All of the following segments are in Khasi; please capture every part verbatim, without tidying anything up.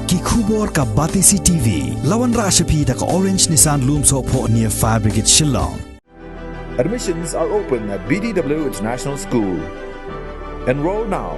Ki khubor ka Batesi T V. La wanrah sha phi da ka Orange Nissan Lumsohphoh near Fire Brigade Shillong. Admissions are open at B D W International School. Enroll now.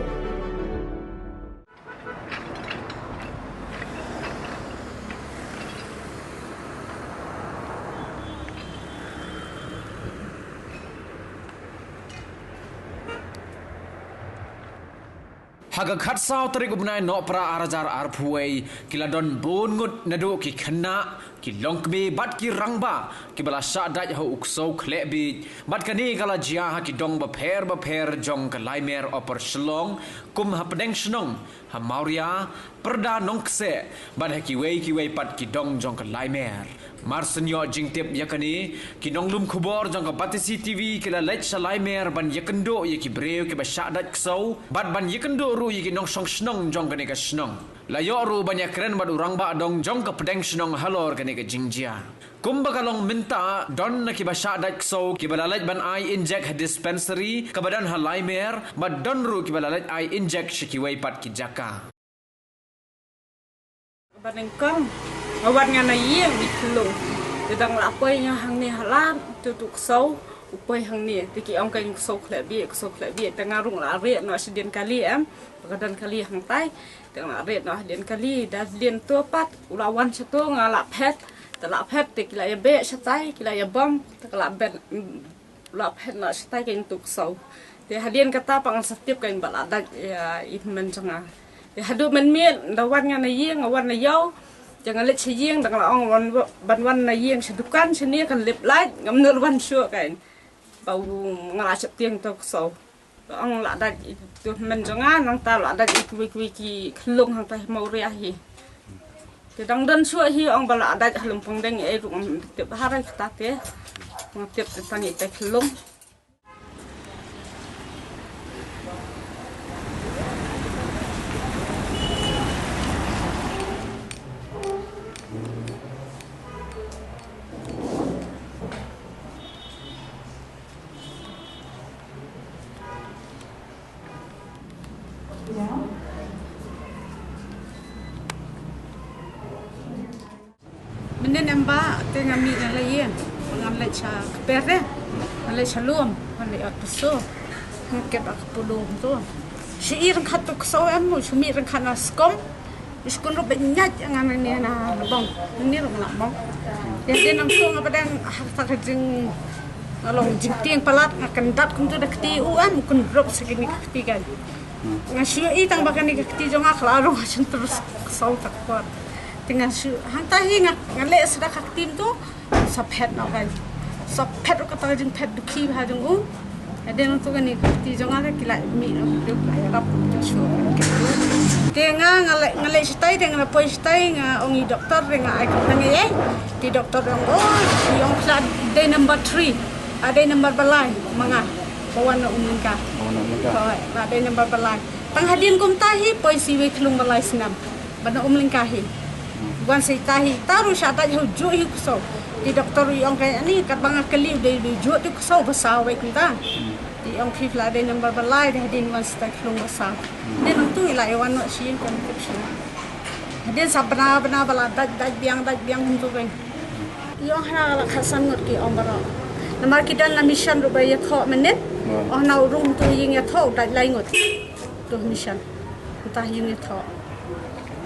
Ha ka khatsaw tarik u bnai Nohprah ar hajar arphew wei, ki la don bun ngut naduh ki khynnah, ki longkmie bad ki rangbah kiba la shah dait ha u ksew khleh bieit. Bad kane ka la jia ha ki dong bapher bapher jong ka Laimer Upper Shillong, kum ha pdeng shnong, ha Mawria, Pyrda, Nongkseh, bad ha kiwei kiwei pat ki dong jong ka Laimer. Mar shen ïoh jingtip ïa kane, ki nonglum khubor jong ka Batesi T V ki la leit sha Laimer ban ïakynduh ïa ki briew kiba shah dait ksew, bad ban ïakynduh ruh ïa ki nongshong shnong jong kane ka shnong. La ïoh ruh ban ïakren bad u rangbah dong jong ka pdeng shnong halor kane ka jingjia. Kumba ka long mynta, don na kiba shah dait ksew kiba la leit ban ai injek ha dispensary kaba don ha Laimer, bad don ruh kiba la leit ai injek sha kiwei pat ki jaka. Ba nyngkong, nga wan nga na ïing, i khlung. Te dang la poi nga hangne ha lad, tu tu ksew, u poi hangne. Te ki ong ka ïing ksew khleh bieit, ksew khleh bieit. Te nga rung la rieh noh shadien kali em, ba ka don kali hangtai. Te nga la rieh noh shadien kali, da shadien to pat, u la wan shato nga la phet. Te la phet, te ki la ïa beh shatai, ki la ïa bom, te ka la ben, la phet noh shatai ka ïing tu ksew. Te hadien kata pat nga sa tip ka ïing ba la dait ïa i hynmen jong nga. Te haduh mynmiet da wan nga na ïing, nga wan na ïew. Te nga leit sha ïing, da nga la ong wan, ban wan na ïing sha dukan shane kan lip lait, ngam nud wan shuh ka ïing. Ba u nga la sheptieng tu ksew. Ka ong la dait i tu hynmen jong nga, nangta la dait i kiwei kiwei ki khlung hangta ha Mawria hi. Te dang don shuh hi ong ba la dait ha Lumpongdeng, ei ruh ngam tip ha rai kata te. Ngam tip te tang i te khlung. Mynnin em ba te nga mih na la ïing. Nga leit sha kper re. Nga leit sha lum. Nga leit ot peso. Nga kep ak pulung tu. Shi i ryngkat tu ksew em, shi mih ryngkat na skom. Shi kun ruh ba nyat nga na ni na bong. Ni ruh nga bong. Te te nang tu nga ba dang har ta ka jing, nga long jingtieng palat, nga kyndat kumtu da kti u em, kun rup sa kini ka kti kan. Nga shu i tang ba kani ka kti jong nga ka la rung ha shin terus ksew ta kwar. Te nga shu hangta hi nga, nga leh sa da ka kti tu, sa phet noh kan. Sa phet ruh kata ka jingphet dukhi bha jong u. Hadien tu kani ka kti jong nga ka ki la mih noh, ki la ïarap, ki shu. Te nga, nga leh, nga leh shatai, te nga la poi shatai, nga ong i doktor, te nga ai ka tang ei. Te doktor ong, oh, i ong phi la dei number three. La dei number ba lai ma nga. Ba wan na Umlyngka. Ba wan na Umlyngka. Hooid, la dei number ba lai. Tang hadien kumta hi poi sa iwei i khlung ba lai snem. Ba na Umlyngka hi. Hmm. Wan sa ita hi, ita ruh shah dait ha u juh hi u ksew. Te doktor i ong ka ani, katba nga kylli u dei u juh te u ksew ba saw wei kumta. Hmm. Te i ong phi la dei number ba lai, te hadien wan sa ita i khlung ba saw. Hmm. Te nangtu i la ïa wan noh sha ïing, kam tip shuh. Hadien sa bna bna ba la dait dait biang dait biang kumtu wei. I ong hana la khatsan ngut ki ong baroh. Namar ki don na mission ruh ba ïathoh mynnin. Wow. Ong hana u rung tu ïing ïathoh u dait lai ngut. Tu mission. Uta ïing ïathoh.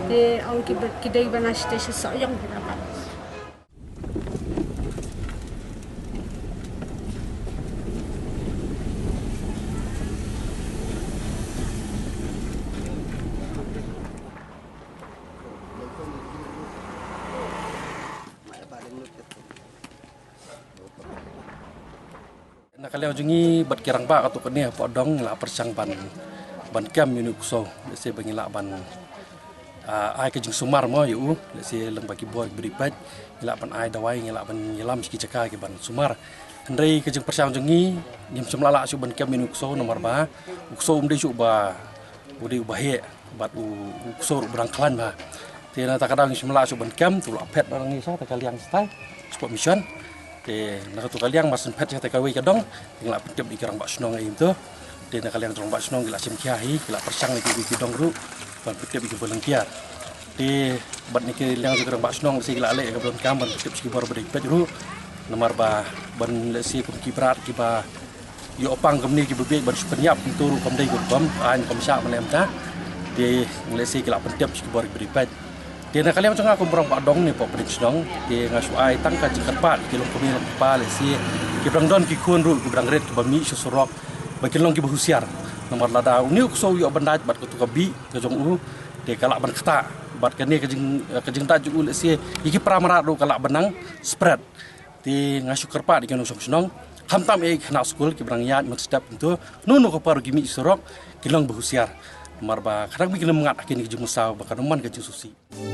Te ong ki ba, ki dei ba na shatei sha Sohiong ki dapat. Na ka liang jong ngi bad ki rangbah katto katne hapoh dong ngi la pyrshang ban, ban kem ïa une u ksew, lehse ba ngi lah ban, ah, ai ka jingsumar mo ïa u, lehse lyngba ki bor ki briew peit, ngi lah ban ai dawai, ngi lah ban ïalam sha ki jaka ki ban sumar. Hynrei ka jingpyrshang jong ngi, ngim shym la lah shuh ban kem ïa une u ksew namar ba u ksew um dei shuh ba u dei uba heh. Bad u, u ksew ruh ba dang khlaiñ bha. Te na kata ka daw ngi shym lah shuh ban kem, te u la phet na ngi sha kata ka liang shatai, spot mission. Te na kata ka liang mar shu phet sha kata kawei ka dong, te ngi la pyntip ïa ki rangbah shnong ïa i to. Te na ka liang rangbah shnong ki la shim khia hi, ki la pyrshang ïa ki, ki dong ruh ban pyntip ïa ki volunteer. Te bad na ki liang jong ki rangbah shnong lehse ki la leh ïa ka ba donkam ban pyntip sha ki bor ba dei peit ruh. Namar ba ban lehse kum ki brat kiba ïoh pang kumne kiba bieit ban shu pynïap kumto ruh kam dei ka rukom aiñ, kam shah ban leh kumta. Te lehse ki la pyntip sha ki bor ba dei peit. Te na ka liang jong nga kum u rangbah dong ne pop pdeng shnong, te nga shu ai tang ka jingkyrpad ki long kmie long kpa lehse kiba dang don ki khun ruh kiba dang rit kiba mih sha surok ba kin long kiba husiar. Namar lada une u ksew u ïoh ban dait bad kato ka bih ka jong u, te ka lah ban ktah bad kane ka jing, ka jingdait jong u lehse ïa ki para mrad ruh ka lah ban nang spread. Te nga shu kyrpad ïa ki nongshong shnong, khamtam ïa ki khynnah skul kiba dang ïaid mynstep kumto, no no ka por ki mih surok ki long ba husiar. Namar ba ka dang bit ki nang ngat ha kine ki jingmynsaw ba kan ym man ka jingsngewsih.